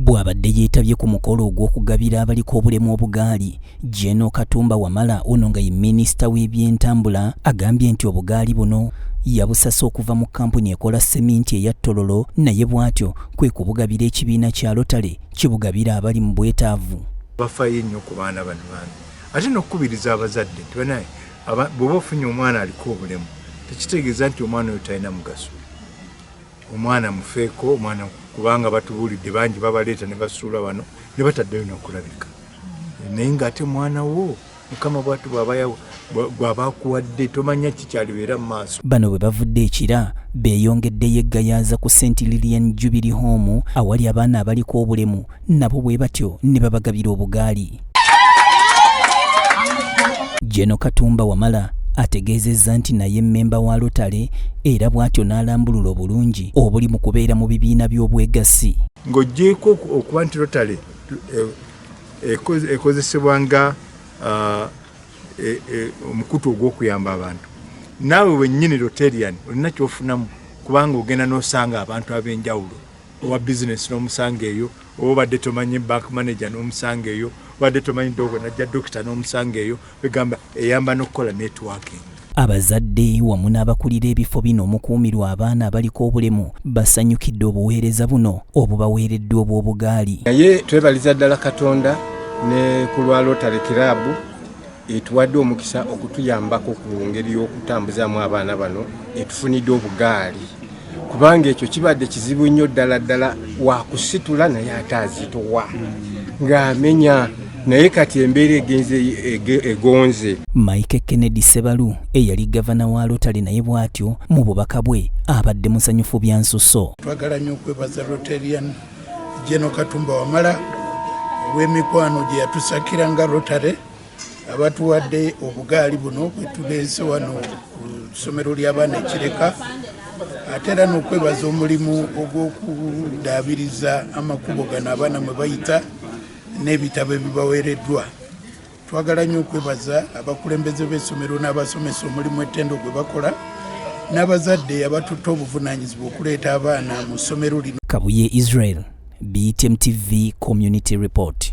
Bw'abadde yeetabye ku mukolo ogw'okugabira abaliko obulemu obugaali, General Katumba Wamala, ono nga ye minisita w'ebyentambula, agambye nti obugaali buno yabusase okuva mu kkampuni ekola seminti eya Tororo, naye bw'atyo kwe kubugabira ekibiina kya Rotary kibugabira abali mu bwetaavu. Bafaayo nnyo ku baana bano bambi, ate n'okukubiriza abazadde nti banaye, bw'oba ofunye omwana aliko obulemu, tekitegeeza nti omwana oyo talina mugaso. Omwana mufeeko omwana, kubanga batubuulidde bangi babaleeta ne basuula wano ne bataddeyo n'okulabika, naye ng'ate mwana wo Mukama bwatu bw'aba akuwadde, tomanya kikyalibeera mu maaso. Bano bwe bavudde ekira beeyongeddeyo eggayaaza ku St Lilian Jubilee Home awali abaana abaliko obulemu, nabo bwe batyo ne babagabira obugaali. General Katumba Wamala ategeezezza nti naye mmemba wa Rotary, era bw'atyo n'alambulula obulungi obuli mu kubeera mu bibiina by'obwegassi. Ng'oggyeeko okuba nti Rotary ekozesebwa nga omukutu ogw'okuyamba abantu, naawe wennyini Rotarian olina ky'ofunamu, kubanga ogenda n'osanga abantu ab'enjawulo, owa bizinesi n'omusanga eyo, oba obadde tomanyi bank manager n'omusanga eyo, obadde tomanyi dogo najja dokita n'omusanga eyo. Egamba eyamba n'okukola networking. Abazadde wamu n'abakulira ebifo bino omukuumirwa abaana abaliko obulemu basanyukidde obuweereza buno obubaweereddwa obw'obugaali. Naye twebaliza ddala Katonda ne ku lwa Rotary Club etuwadde omukisa okutuyambako ku ngeri y'okutambuzaamu abaana bano, etufunidde obugaali, kubanga ekyo kibadde kizibu nnyo ddala ddala, wakusitula naye ate azitowa ng'amenya, naye kati embeera egenze egonze. Mike Kennedy Sebalu, eyali gavana wa Rotary, naye bw'atyo mu bubaka bwe abadde musanyufu bya nsusso. Twagala nnyo okwebaza Rotarian General Katumba Wamala olw'emikwano gye yatusakira nga Rotary, abatuwadde obugaali buno bwe tuleese wano ku ssomero ly'abaana ekireka, ate era n'okwebaza omulimu ogw'okudaabiriza amakubo gano abaana mwe bayita n'ebitabo ebibaweereddwa. Twagala nnyo okwebaza abakulembeze b'essomero n'abasomesa omulimu ettendo gwe bakola, n'abazadde abatutte obuvunaanyizibwa okuleeta abaana mu ssomero lino. Kabuye Israel, BTM TV Community Report.